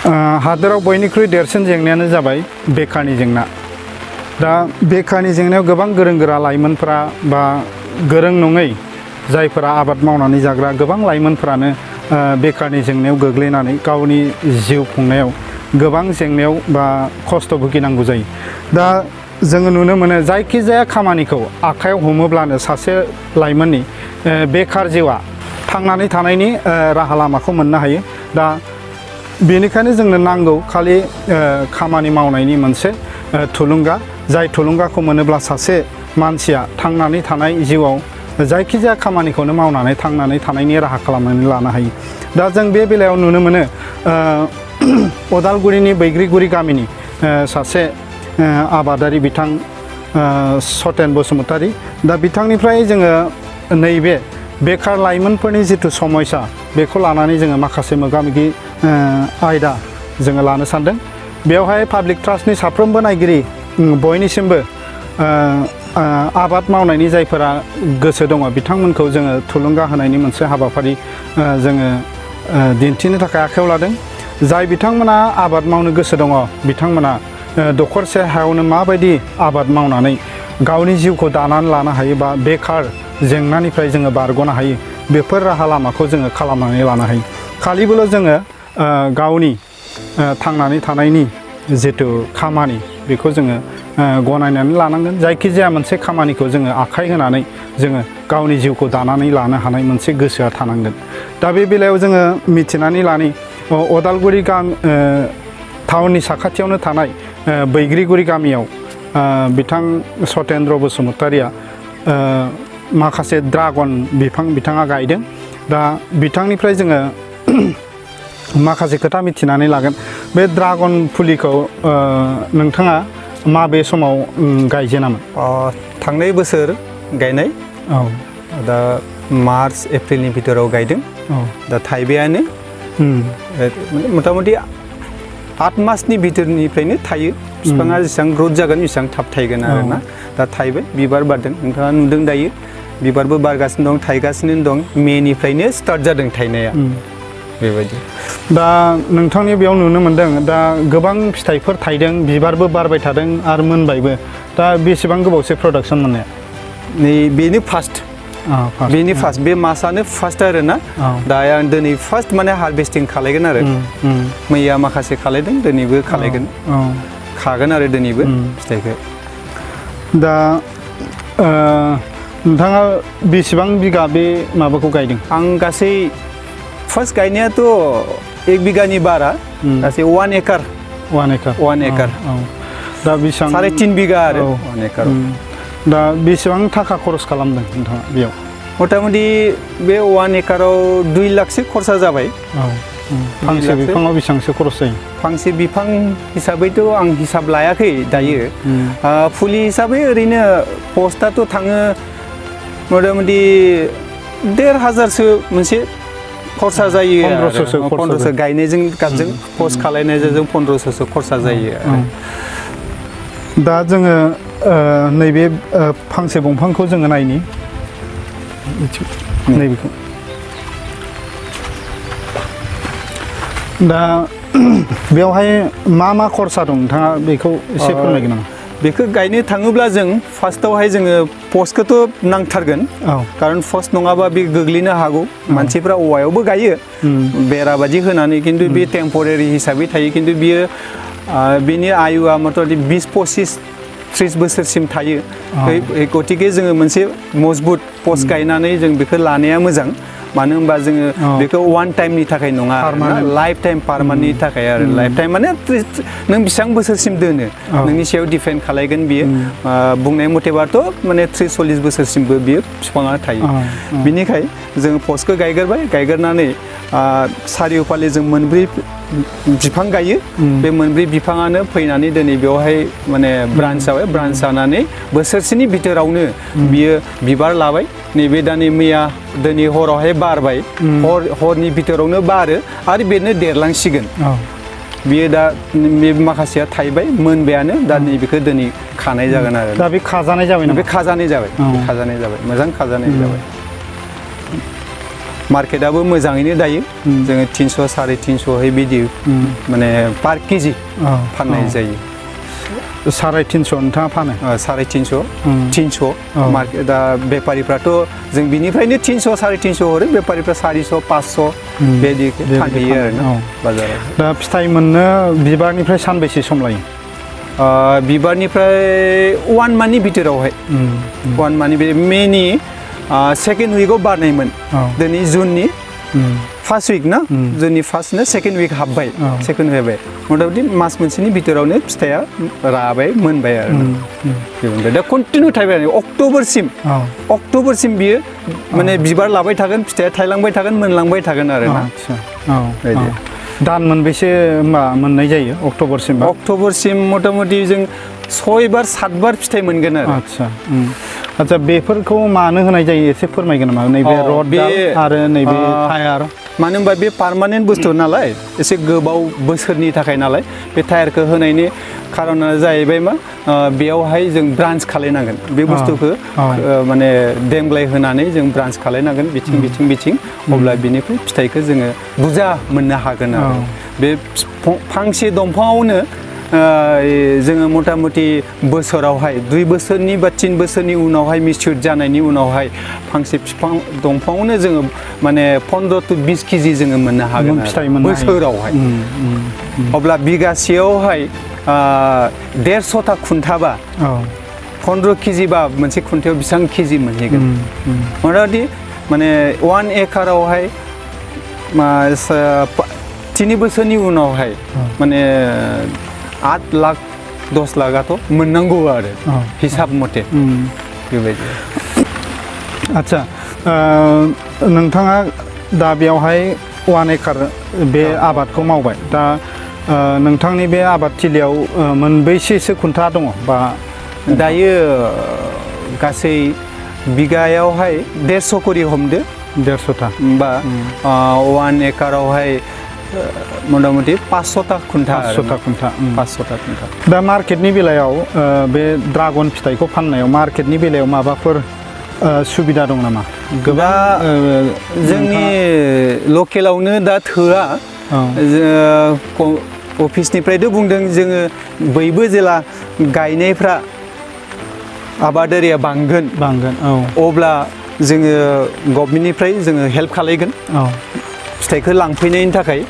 हादोराव बयनिख्रुइ देरसिन जेंनायानो जाबाय बेकारनि जेंना। दा बेकारनि जेंनायाव गोबां गोरों गोरा लाइमोनफोरा बा गोरों नङै जायफोरा आबाद मावनानै जाग्रा गोबां लाइमोनफोरानो बेकारनि जेंनायाव गोग्लैनानै गावनि जिउ खुंनायाव गोबां जेंनायाव बा खस्थ' भुगिनांगौ जायो। दा जोङो नुनो मोनो जायखिजाया खामानिखौ आखायाव हमोब्लानो सासे लाइमोननि बेकार जिउआ थांनानै थानायनि राहा लामाखौ मोननो हायो। दा बेनिखायनो जोंनो नांगौ खालि खामानि मावनायनि मोनसे थुलुंगा, जाय थुलुंगाखौ मोनोब्ला सासे मानसिया थांनानै थानाय जिउआव जायखिजाया खामानिखौनो मावनानै थांनानै थानायनि राहा खालामनानै लानो हायो। दा जों बे बेलायाव नुनो मोनो अदालगुरिनि बैग्रिगुरि गामिनि सासे आबादारि बिथां सतेन बसुमतारी। दा बिथांनिफ्राय जोङो नैबे बेकार लाइमोनफोरनि जिथु समस्या बेखौ लानानै जोङो माखासे मोगा-मोगि आयदा जोङो लानो सानदों। बेवहाय पाब्लिक ट्रास्टनि साफ्रोमबो नायगिरि बयनिसिमबो आबाद मावनायनि जायफोरा गोसो दङ बिथांमोनखौ जोङो थुलुंगा होनायनि मोनसे हाबाफारि जोङो दिन्थिनो थाखाय आखायाव लादों। जाय बिथांमोना आबाद मावनो गोसो दङ बिथांमोना दखरसे हायावनो माबायदि आबाद मावनानै गावनि जिउखौ दानानै लानो हायो बा बेकार जेंनानिफ्राय जोङो बारग'नो हायो, बेफोर राहा लामाखौ जोङो खालामनानै लानो हायो। खालिबोल' जोङो गावनि थांनानै थानायनि जिथु खामानि बेखौ जोङो गनायनानै लानांगोन। जायखिजाया मोनसे खामानिखौ जोङो आखाइ होनानै जोङो गावनि जिउखौ दानानै लानो हानाय मोनसे गोसोआ थानांगोन। दा बे बेलायाव जोङो मिथिनानै लानि अदालगुरि टाउननि साखाथियावनो थानाय बैग्रिगुरि गामियाव बिथां सतेन्द्र बसुमतारीया माखासे ड्रागन बिफां बिथाङा गायदों। दा बिथांनिफ्राय जोङो माखासे खोथा मिथिनानै लागोन। बे ड्रागन फुलिखौ नोंथाङा माबे समाव गायजेनामोन? थांनाय बोसोर गायनाय। औ। दा मार्च एप्रिलनि भितराव गायदों। औ। दा थाइबायानो मथा मथि 8 मासनि भितरनिफ्रायनो थायो। बिफाङा जेसेबां ग्रथ जागोन एसेबां थाब थायगोन आरोना। दा थाइबाय, बिबार बारदों, नोंथाङा नुदों दायो बिबारबो बारगासिनो दं, थायगासिनो दं। मेनिफ्रायनो स्टार्ट जादों थायनाया बेबायदि। दा नोंथांनि बेयाव नुनो मोनदों दा गोबां फिथाइफोर थायदों, बिबारबो बारबाय थादों आरो मोनबायबो। दा बेसेबां गोबावसो प्रडाक्सन मोननाया? नै बेनो फार्स्ट। बेनि फार्स्ट, बे मासआनो फार्स्ट आरोना। दा आं दिनै फार्स्ट माने हारभेस्टिं खालायगोन आरो। मैया माखासे खालायदों, दिनैबो खालायगोन, खागोन आरो दिनैबो फिथाइखौ। दा नोंथाङा बेसेबां बिगा बे माबाखौ गायदों? आं गासै फार्स्ट गायनायाथ' 1 बिगानि बारा, गासै 1 एकार। 1 एकार। 1 एकार। दा बेसेबां? 3.5 बिगा आरो 1 एकार। दा बेसेबां थाखा खरस खालामदों नोंथाङा बेयाव? मथा मथि बे 1 एकाराव 2 लाखसो खरसा जाबाय। फांसे बिफाङाव बेसेबांसो खरस जायो? फांसे बिफां हिसाबैथ' आं हिसाब लायाखै दायो। फुलि हिसाबै ओरैनो पस्टआथ' थाङो मथा मथि 1,500सो मोनसे खरसा जायो। 1500 गायनायजों गाबजों पस्ट खालायनायजों 1500सो खरसा जायो। दा जोङो नैबे फांसे दंफांखौ जोङो नायनि नैबेखौ। दा बेवहाय मा खरसा दं नोंथाङा बेखौ एसे फोरमायगोन नामा? बेखौ गायनो थाङोब्ला जों फार्स्टआवहाय जोङो पस्टखौथ' नांथारगोन। खारन पस्ट नङाबा बे गोग्लैनो हागौ। मानसिफ्रा औवायावबो गायो बेरा बादि होनानै, खिन्थु बे टेम्परारि हिसाबै थायो। खिन्थु बियो बिनि आयुआ मथामथि 20-25-30 बोसोरसिम थायो। गतिके जोङो मोनसे मजबुत पस्ट गायनानै जों बेखौ लानाया मोजां। मानो होनबा जोङो बेखौ वान टाइमनि थाखाय नङा, लाइफ टाइम पारमानेन्टनि थाखाय आरो। लाइफ टाइम माने नों बेसेबां बोसोरसिम दोनो नोंनि सायाव डिपेन्ड खालायगोन बियो। बुंनाय मथेबाथ' माने 30-40 बोसोरसिमबो बियो बिफाङा थायो। बिनिखाय जों पस्टखौ गायग्रोबाय, गायग्रोनानै सारिय'फाले जों 4 बिफां गायो। बे 4 बिफाङानो फैनानै दिनै बेवहाय माने ब्रान्च जाबाय। ब्रान्च जानानै बोसोरसेनि भितरावनो बियो बिबार लाबाय। नैबे दा नै मैया दिनै हरावहाय बारबाय, हरनि भितरावनो बारो आरो बेनो देरलांसिगोन। बियो दा बे माखासेया थाइबाय, मोनबायानो। दा नैबेखौ दिनै खानाय जागोन आरो। दा बे खाजानाय जाबाय नामा? बे खाजानाय जाबाय, खाजानाय जाबाय, मोजां खाजानाय जाबाय। मार्केटआबो मोजाङैनो दायो जोङो 300 350 बिदि माने पार केजि फाननाय जायो 350 नोंथाङा फानो 350 300 मार्केट दा बेपारिफ्राथ' जों बिनिफ्रायनो 300 350 हरो बेपारिफ्रा 400 500 बेबायदि फानहैयो आरोना बाजाराव दा फिथाइ मोननो बिबारनिफ्राय सानबेसे सम लायो बिबारनिफ्राय 1 मान्थनि भितरावहाय 1 मान्थनि मेनि सेकेन्ड उइकआव बारनायमोन दिनै जुननि फार्स्ट उइक ना जुननि फार्स्ट ना सेकेन्ड उइक हाबबाय सेकेन्ड उइक हाबबाय मथा-मथि मास मोनसेनि भितरावनो फिथाइया राबाय मोनबाय आरो दा कन्टिनिउ थायबाय आरो अक्ट'बरसिम बियो माने बिबार लाबाय थागोन फिथाइया थायलांबाय थागोन मोनलांबाय थागोन आरो ना दान मोनबेसे होमबा मोननाय जायो अक्ट'बरसिम मथा-मथि जों 6 बार 7 बार फिथाइ मोनगोन आरो आच्छा बेफोरखौ मानो होनाय जायो एसे फोरमायगोन नामा नैबे रड आरो नैबे टायार मानो होनबा बे पार्मानेन्ट बुस्थु नालाय एसे गोबाव बोसोरनि थाखाय नालाय बे टायारखौ होनायनि खारना जाहैबाय मा बेयावहाय जों ब्रान्स खालायनांगोन बे बुस्थुखौ माने देमग्लाय होनानै जों ब्रान्स खालायनांगोन बिथिं अब्ला बिनिफ्राय फिथाइखौ जोङो बुरजा मोननो हागोन आरो बे फांसे दंफाङावनो जोङो मथा-मथि बोसोरावहाय 2 बोसोरनि बा 3 बोसोरनि उनावहाय मिच्युर जानायनि उनावहाय फांसे बिफां दंफाङावनो जोङो माने 15 to 20 केजि जोङो मोननो हागोन बोसोरावहाय अब्ला बिगासेयावहाय 150टा खुन्थाबा 15 केजि बा मोनसे खुन्थायाव बेसेबां केजि मोनहैगोन मथा-मथि माने 1 एकड़ावहाय 3 बोसोरनि उनावहाय माने 8 लाख 10 लाखआथ' मोननांगौ आरो हिसाब मथे बेबायदि आच्छा नोंथाङा दा बेयावहाय 1 एकड़ बे आबादखौ मावबाय दा नोंथांनि बे आबादथिलियाव मोनबेसेसो खुन्था दङ बा दायो गासै बिगायावहाय 150 करि हमदो 150टा बा 1 एकड़ावहाय मथा-मथि 500टा खुन्था 500टा खुन्था दा मार्केटनि बेलायाव बे ड्रागन फिथाइखौ फाननायाव मार्केटनि बेलायाव माबाफोर सुबिदा दं नामा गोबां जोंनि लकेलावनो दा थोआ अफिसनिफ्रायथ' बुंदों जोङो बयबो जेला गायनायफ्रा आबादारिया बांगोन अब्ला जोङो गभर्नमेन्टनिफ्राय जोङो हेल्प खालायगोन फिथाइखौ लांफैनायनि थाखाय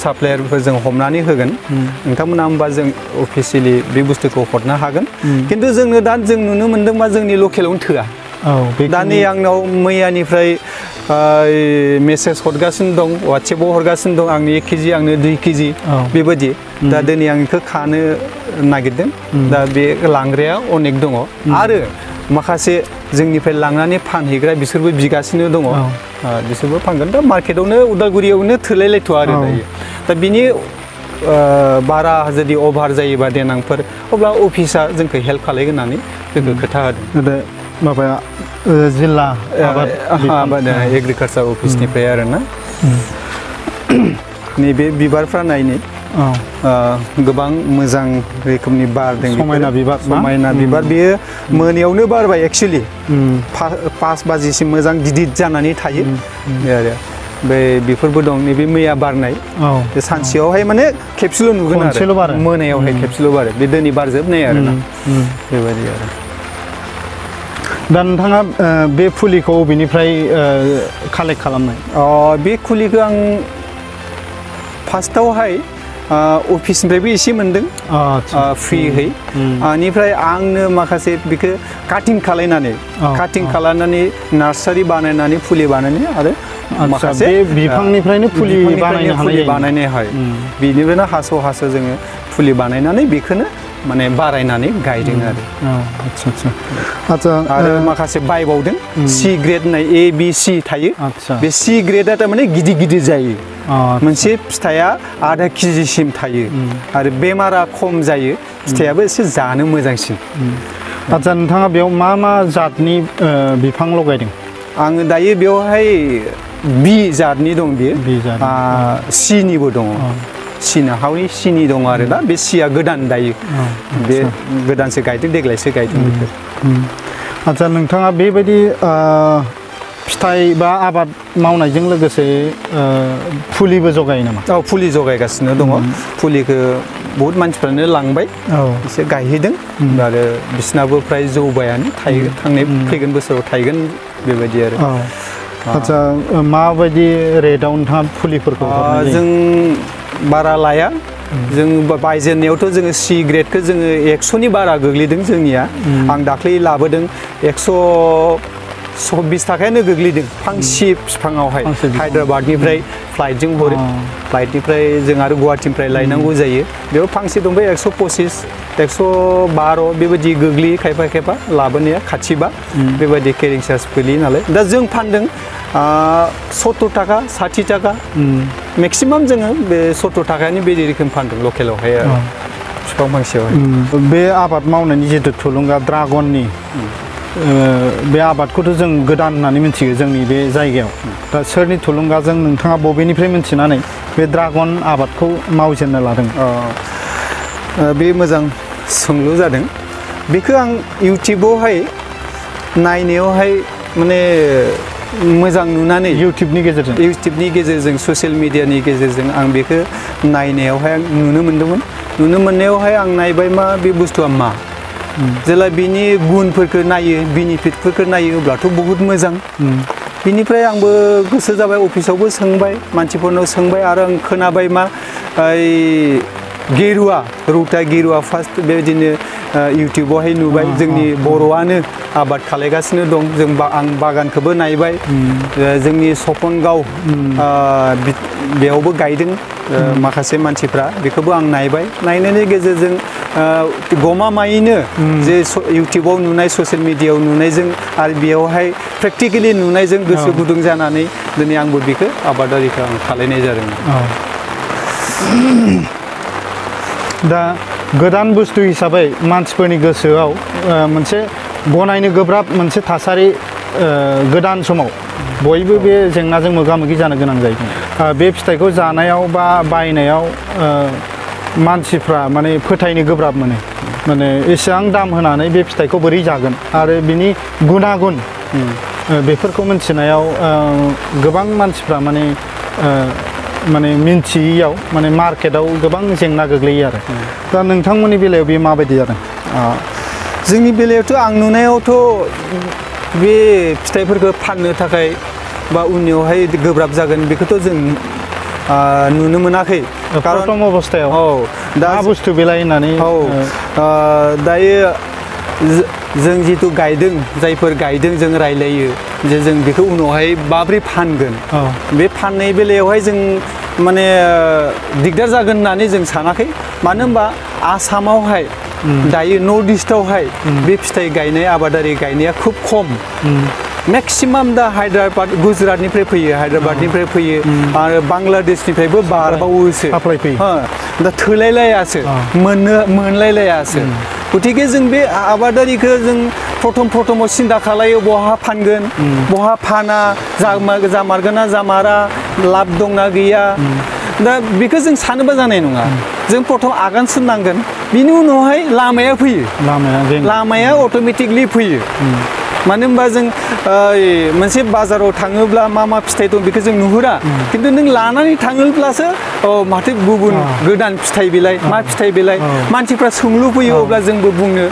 साप्लायारफोर जों हमनानै होगोन नोंथांमोना होमबा जों अफिसियेलि बे बुस्थुखौ हरनो हागोन खिन्थु जोंनो दा जों नुनो मोनदोंबा जोंनि लकेलावनो थोआ दा नै आंनाव मैयानिफ्राय मेसेज हरगासिनो दं वाट्सएपआव हरगासिनो दं आंनो 1 केजि आंनो 2 केजि बेबायदि दा दिनै आं बेखौ खानो नागिरदों दा बे लांग्राया अनेक दङ आरो माखासे जोंनिफ्राय लांनानै फानहैग्रा बिसोरबो बिगासिनो दङ बिसोरबो फानगोन दा मार्केटआवनो उदालगुरियावनो थोलायलायथ'आ आरो दायो दा बिनि बारा जुदि अभार जायोबा देनांफोर अब्ला अफिसा जोंखौ हेल्प खालायगोन होननानै जोंखौ खोथा होदों माबाया जिल्ला आबाद एग्रिकालसार अफिसनिफ्राय आरोना नैबे बिबारफ्रा नायनि गोबां मोजां रोखोमनि बारदों समायना बिबार बेयो मोनायावनो बारबाय एक्चुअलि 5 बाजिसिम मोजां गिदिर जानानै थायो आरो बेफोरबो दं नैबे मैया बारनाय बे सानसेयावहाय माने खेबसेल' नुगोन आरो मोनायावहाय खेबसेल' बारो बे दिनै बारजोबनाय आरोना बेबायदि आरो दा नोंथाङा बे फुलिखौ बबेनिफ्राय कालेक्ट खालामनाय बे फुलिखौ आं फार्स्टआवहाय अफिसनिफ्रायबो एसे मोनदों फ्रिहै बेनिफ्राय आंनो माखासे बेखौ काटिं खालायनानै नार्सारि बानायनानै फुलि बानायनाय आरो माखासे बिफांनिफ्रायनो फुलि बानायनाय হয় बिनिफ्रायनो हास' जोङो फुलि बानायनानै बेखौनो माने बारायनानै गायदों आरो आच्छा आरो माखासे बायबावदों सि ग्रेड होननाय ए बि सि थायो बे सि ग्रेडआ थारमाने गिदिर जायो मोनसे फिथाइया आधा केजिसिम थायो आरो बेमारा खम जायो फिथाइयाबो एसे जानो मोजांसिन आच्छा नोंथाङा बेयाव मा जातनि बिफां लगायदों आङो दायो बेवहाय बि जातनि दं बेयो सिनिबो दङ हावनि सिनि दङ आरो दा बे सिया गोदान दायो बे गोदानसो गायदों देग्लायसो गायदों आच्छा नोंथाङा बेबायदि फिथाइ बा आबाद मावनायजों लोगोसे फुलिबो जगायो नामा? औ फुलि जगायगासिनो दङ फुलिखौ बहुत मानसिफ्रानो लांबाय एसे गायहैदों आरो बिसिनाबो फ्राय जौबायानो थांनाय फैगोन बोसोराव थायगोन बेबायदि आरो आदसा माबायदि रेटआव नोंथाङा फुलिफोरखौ जों बारा लाया जों बायजेननायावथ' जोङो C ग्रेडखौ जोङो 100नि बारा गोग्लैदों जोंनिया आं दाख्लै लाबोदों 120 थाखायानो गोग्लैदों फांसे बिफाङावहाय हायद्राबादनिफ्राय फ्लाइटजों हरो फ्लाइटनिफ्राय जों आरो गुवाहाटीनिफ्राय लायनांगौ जायो बेयाव फांसे दंबाय 125 112 बेबायदि गोग्लैयो खायफा खायफा लाबोनाया खाथिबा बेबायदि केरिं चार्ज गोग्लैयो नालाय दा जों फानदों 70 थाखा 60 थाखा मेक्सिमाम जोङो बे 70 थाखानि बेबायदि रोखोम फानदों लकेलावहाय आरो बिफां फांसेयावहाय बे आबाद मावनायनि जिथु थुलुंगा ड्रागननि बे आबादखौथ' जों गोदान होननानै मिथियो जोंनि बे जायगायाव दा सोरनि थुलुंगाजों नोंथाङा बबेनिफ्राय मिथिनानै बे ड्रागन आबादखौ मावजेननो लादों? बे मोजां सोंलु जादों बेखौ आं इउटुबावहाय नायनायावहाय माने मोजां नुनानै इउटुबनि गेजेरजों ससियेल मिडियानि गेजेरजों आं बेखौ नायनायावहाय आं नुनो मोन्दोंमोन नुनो मोननायावहाय आं नायबाय मा बे बुस्थुआ मा जेला बिनि गुनफोरखौ नायो बेनिफिटफोरखौ नायो अब्लाथ' बहुद मोजां बिनिफ्राय आंबो गोसो जाबाय अफिसावबो सोंबाय मानसिफोरनाव सोंबाय आरो आं खोनाबाय मा गेरुवा रौता गेरुवा फार्स्ट बेबायदिनो इउटुबावहाय नुबाय जोंनि बर'आनो आबाद खालायगासिनो दं जों आं बागानखौबो नायबाय जोंनि सपनगाव बेयावबो गायदों माखासे मानसिफ्रा बेखौबो आं नायबाय नायनायनि गेजेरजों गमामायैनो जे इउटुबाव नुनाय ससियेल मिडियायाव नुनायजों आरो बेयावहाय प्रेक्टिकेलि नुनायजों गोसो गुदुं जानानै दिनै आंबो बेखौ आबादारिखौ आं खालायनाय जादों दा गोदान बुस्थु हिसाबै मानसिफोरनि गोसोआव मोनसे गनायनो गोब्राब मोनसे थासारि गोदान समाव बयबो बे जेंनाजों मोगा मोगि जानो गोनां जायो बे फिथाइखौ जानायाव बा बायनायाव मानसिफ्रा माने फोथायनो गोब्राब मोनो माने एसेबां दाम होनानै बे फिथाइखौ बोरै जागोन आरो बिनि गुनागुन बेफोरखौ मिथिनायाव गोबां मानसिफ्रा माने मिन्थियैयाव माने मार्केटाव गोबां जेंना गोग्लैयो आरो दा नोंथांमोननि बेलायाव बे माबायदि जादों? जोंनि बेलायावथ' आं नुनायावथ' बे फिथाइफोरखौ फाननो थाखाय बा उननियावहाय गोब्राब जागोन बेखौथ' जों नुनो मोनाखै प्रथम अबस्थायाव दा मा बुस्थु बेलाय होननानै दायो जों जिथु गायदों जायफोर गायदों जों रायलायो जे जों बेखौ उनावहाय माब्रै फानगोन बे फाननाय बेलायावहाय जों माने दिगदार जागोन होननानै जों सानाखै मानो होनबा आसामावहाय दायो नर्थ इस्टआवहाय बे फिथाइ गायनाय आबादारि गायनाया खुब खम मेक्सिमाम दा हायद्राबाद गुजरातनिफ्राय फैयो हायद्राबादनिफ्राय फैयो आरो बांलादेशनिफ्रायबो बारबावोसो दा थोलायलायासो मोनलायलायासो गतिके जों बे आबादारिखौ जों प्रथमाव सिन्था खालायो बहा फानगोन बहा फाना जामारगोन ना जामारा लाब दंना गैया दा बेखौ जों सानोबा जानाय नङा जों प्रथम आगान सुरनांगोन बिनि उनावहाय लामाया फैयो लामाया अट'मेटिकलि फैयो मानो होनबा जों मोनसे बाजाराव थाङोब्ला मा फिथाइ दं बेखौ जों नुहुरा खिन्थु नों लानानै थाङोब्लासो माथो गुबुन गोदान फिथाइ बेलाय मा फिथाइ बेलाय मानसिफ्रा सोंलु फैयो अब्ला जोंबो बुंनो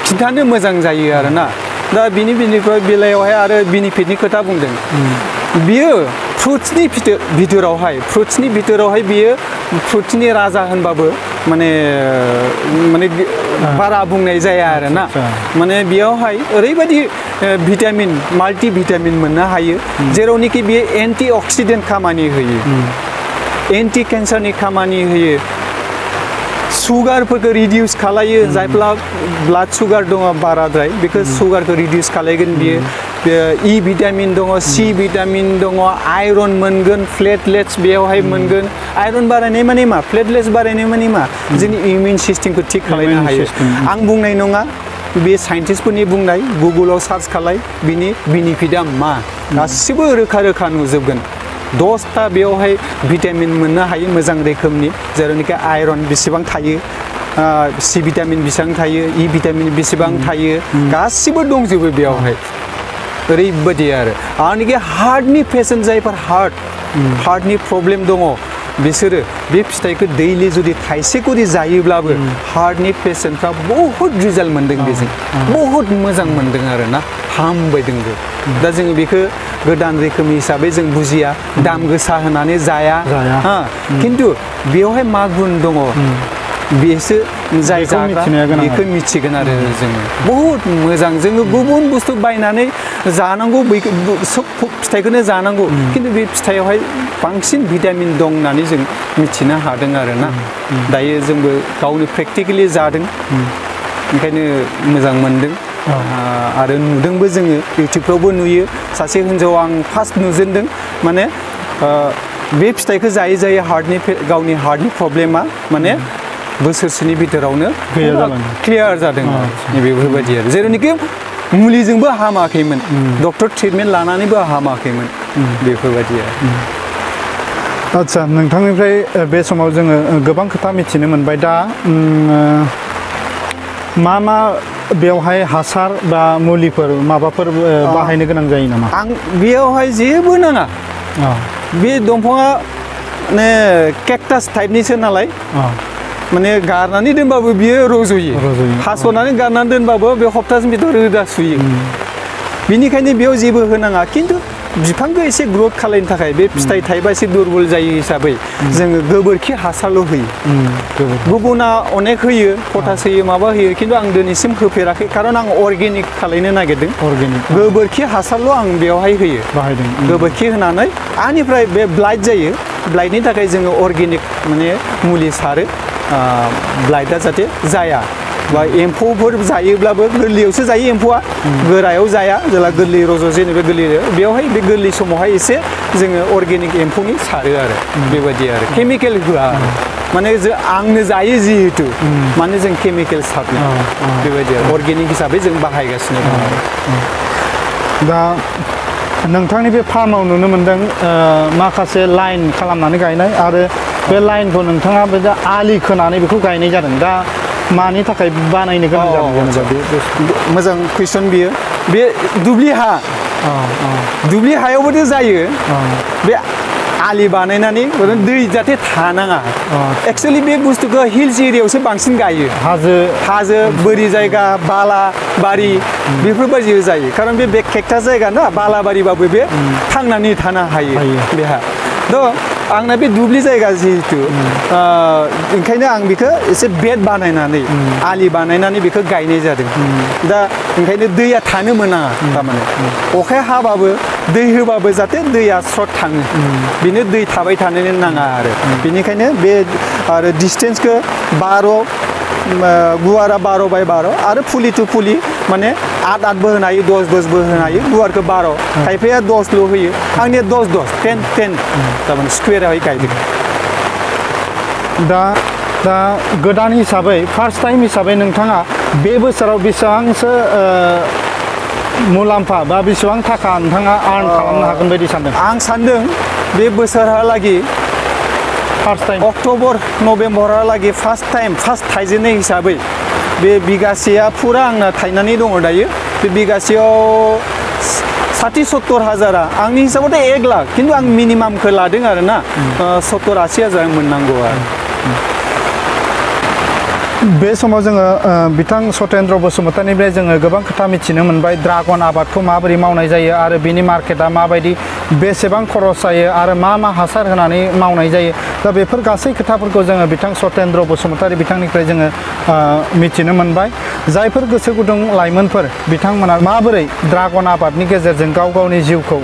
खिन्थानो मोजां जायो आरोना दा बिनिफ्राय बेलायावहाय आरो बेनिफिटनि खोथा बुंदों बियो फ्रुट्सनि बिथोरावहाय बियो फ्रुट्सनि राजा होनबाबो माने बारा बुंनाय जाया आरोना माने बेयावहाय ओरैबायदि भिटामिन माल्टि भिटामिन मोननो हायो जेरावनोखि बियो एन्टि अक्सिडेन्ट खामानि होयो एन्टि केन्सारनि खामानि होयो सुगारफोरखौ रिडिउस खालायो जायफ्रा ब्लाड सुगार दङ बाराद्राय बेखौ सुगारखौ रिडिउस खालायगोन बियो इ भिटामिन दङ सि भिटामिन दङ आयरन मोनगोन प्लेटलेट्स बेयावहाय मोनगोन आयरन बारायनाय माने मा प्लेटलेट्स बारायनाय माने मा जोंनि इमिउन सिस्टेमखौ थिग खालामनो हायो आं बुंनाय नङा बे साइन्टिस्टफोरनि बुंनाय गुगोलाव सार्च खालाय बिनि बेनिफिटआ मा गासिबो रोखा नुजोबगोन 10टा बेयावहाय भिटामिन मोननो हायो मोजां रोखोमनि जेरावनोखि आयरन बेसेबां थायो सि भिटामिन बेसेबां थायो इ भिटामिन बेसेबां थायो गासिबो दंजोबो बेयावहाय ओरैबायदि आरो हार्टनि पेसेन्ट जायफोर हार्टनि प्रब्लेम दङ बिसोरो बे फिथाइखौ दैलि जुदि थाइसे करि जायोब्लाबो हार्टनि पेसेन्टफ्रा बहुद रिजाल्ट मोन्दों बेजों बहुद मोजां मोन्दों आरोना हामबायदोंबो दा जोङो बेखौ गोदान रोखोम हिसाबै जों बुजिया दाम गोसा होनानै जाया खिन्थु बेवहाय मा गुन दङ बेसो जाय जाग्रा बेखौ मिथिगोन आरो जोङो बहुद मोजां जोङो गुबुन बुस्थु बायनानै जानांगौ सब फिथाइखौनो जानांगौ खिन्थु बे फिथाइयावहाय बांसिन भिटामिन दं होननानै जों मिथिनो हादों आरोना दायो जोंबो गावनो प्रेक्टिकेलि जादों ओंखायनो मोजां मोनदों आरो नुदोंबो जोङो इउटुबफ्रावबो नुयो सासे हिन्जाव आं फार्स्ट नुजेनदों माने बे फिथाइखौ जायै जायै गावनि हार्टनि प्रब्लेमा माने बोसोरसेनि भितरावनो क्लियार जादों बेफोरबायदि आरो जेरावनोखि मुलिजोंबो हामाखैमोन डक्टर ट्रिटमेन्ट लानानैबो हामाखैमोन बेफोरबायदि आरो आदसा नोंथांनिफ्राय बे समाव जोङो गोबां खोथा मिथिनो मोनबाय दा मा बेवहाय हासार बा मुलिफोर माबाफोर बाहायनो गोनां जायो नामा आं बेयावहाय जेबो नाङा बे दंफाङा माने केक्टास टाइपनिसो नालाय माने गारनानै दोनबाबो बियो रज'यो हास'नानै गारनानै दोनबाबो बे हप्तासे भितर रोदा सुयो बिनिखायनो बेयाव जेबो होनाङा खिन्थु बिफांखौ एसे ग्रथ खालायनो थाखाय बे फिथाइ थाइबा एसे दुरबल जायो हिसाबै जोङो गोबोरखि हासारल' होयो गुबुना अनेक होयो पटास होयो माबा होयो खिन्थु आं दिनैसिम होफेराखै खारन आं अर्गेनिक खालायनो नागिरदों गोबोरखि हासारल' आं बेवहाय होयो गोबोरखि होनानै आनिफ्राय बे ब्लाइट जायो ब्लाइटनि थाखाय जोङो अर्गेनिक माने मुलि सारो ब्लाइटआ जाहाथे जाया बा एम्फौफोर जायोब्लाबो गोरलैयावसो जायो एम्फौआ गोरायाव जाया जेला गोरलै रज' जेनेबा गोरलै बेवहाय बे गोरलै समावहाय एसे जोङो अर्गेनिक एम्फौनि सारो आरो बेबायदि आरो केमिकेल होआ माने आंनो जायो जिहेतु माने जों केमिकेल सारनो बेबायदि आरो अर्गेनिक हिसाबै जों बाहायगासिनो दं दा नोंथांनि बे फार्माव नुनो मोनदों माखासे लाइन खालामनानै गायनाय आरो बे लाइनखौ नोंथाङा बे आलि खोनानै बेखौ गायनाय जादों दा मानि थाखाय बानायनो गोनां जादों मोजां कुइसन बियो बे दुब्लि हायावबोथ' जायो बे आलि बानायनानै दै जाहाथे थानाङा एक्सुवेलि बे बुस्थुखौ हिल्स एरियायावसो बांसिन गायो हाजो बोरि जायगा बाला बारि बेफोरबायदि जायो खारन बे केक्टास जायगा ना बालाबारिबाबो बे थांनानै थानो हायो बेहा थ' आंना बे दुब्लि जायगा जिहेतु ओंखायनो आं बेखौ एसे बेड बानायनानै आलि बानायनानै बेखौ गायनाय जादों दा ओंखायनो दैया थानो मोना थारमाने अखाया हाबाबो दै होबाबो जाहाथे दैया स्रट थाङो बेनो दै थाबाय थानो नाङा आरो बेनिखायनो बे आरो डिसटेन्सखौ 12 गुवारा 12 बाय 12 आरो फुलि टु फुलि माने 8 बो होनो हायो 10 बो होनो हायो गुवारखौ 12 खायफाया 10 ल' होयो आंनिया 10 10 थारमाने स्कुवेरावहाय गायदों दा गोदान हिसाबै फार्स्ट टाइम हिसाबै नोंथाङा बे बोसोराव बेसेबांसो मुलाम्फा बा बेसेबां थाखा नोंथाङा आर्न खालामनो हागोन बायदि सानदों आं सानदों बे बोसोरहालागै फार्स्ट टाइम अक्ट'बर नभेम्बरहालागै फार्स्ट थाइजेननाय हिसाबै बे बिगासेया फुरा आंना थायनानै दङ दायो बे बिगासेयाव 60-70 हाजारा आंनि हिसाबावथ' 1 लाख खिन्थु आं मिनिमामखौ लादों आरो ना 70-80 हाजार मोननांगौ आरो बे समाव जोङो बिथां सतेन्द्र बसुमतारिनिफ्राय जोङो गोबां खोथा मिथिनो मोनबाय ड्रागन आबादखौ माबोरै मावनाय जायो आरो बिनि मार्केटआ माबायदि बेसेबां खरस जायो आरो मा हासार होनानै मावनाय जायो दा बेफोर गासै खोथाफोरखौ जोङो बिथां सतेन्द्र बसुमतारि बिथांनिफ्राय जोङो मिथिनो मोनबाय जायफोर गोसो गुदुं लाइमोनफोर बिथांमोना माबोरै ड्रागन आबादनि गेजेरजों गावनि जिउखौ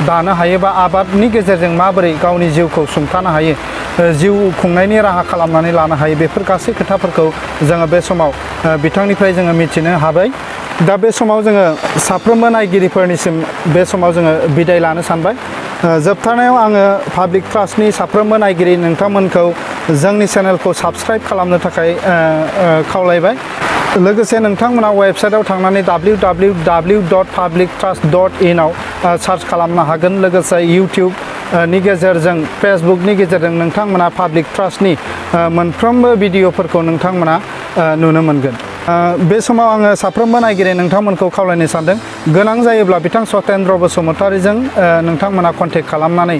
दानो हायो बा आबादनि गेजेरजों माबोरै गावनि जिउखौ सुंथानो हायो जिउ खुंनायनि राहा खालामनानै लानो हायो बेफोर गासै खोथाफोरखौ जोङो बे समाव बिथांनिफ्राय जोङो मिथिनो हाबाय दा बे समाव जोङो साफ्रोमबो नायगिरिफोरनिसिम बे समाव जोङो बिदाय लानो सानबाय जोबथारनायाव आङो पाब्लिक ट्रास्टनि साफ्रोमबो नायगिरि नोंथांमोनखौ जोंनि चेनेलखौ साबस्क्राइब खालामनो थाखाय खावलायबाय लोगोसे नोंथांमोना वेबसाइटआव थांनानै www.publictrust.in आव सार्च खालामनो हागोन लोगोसे इउटिउबनि गेजेरजों फेसबुकनि गेजेरजों नोंथांमोना पाब्लिक ट्रास्टनि मोनफ्रोमबो भिडिअफोरखौ नोंथांमोना नुनो मोनगोन बे समाव आङो साफ्रोमबो नायगिरि नोंथांमोनखौ खावलायनो सानदों गोनां जायोब्ला बिथां सतेन्द्र बसुमतारीजों नोंथांमोना कन्टेक्ट खालामनानै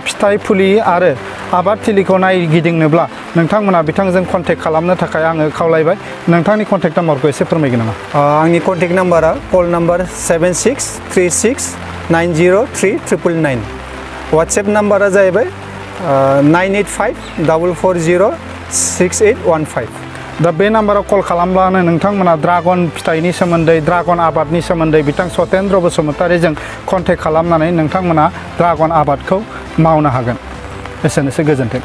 फिथाइ फुलि आरो आबाद थिलिखौ नायगिदिंनोब्ला नोंथांमोना बिथांजों कन्टेक्ट खालामनो थाखाय आङो खावलायबाय नोंथांनि कन्टेक्ट नाम्बारखौ एसे फोरमायगोन नामा आंनि कन्टेक्ट नाम्बारा कल नाम्बार 7636903999 वाट्सएप नाम्बारा जाहैबाय 9854406815 दा बे नाम्बाराव कल खालामब्लानो नोंथांमोना ड्रागन फिथाइनि सोमोन्दै ड्रागन आबादनि सोमोन्दै बिथां सतेन्द्र बसुमतारीजों कन्टेक्ट खालामनानै नोंथांमोना ड्रागन आबादखौ मावनो हागोन एसेनोसै गोजोन्थों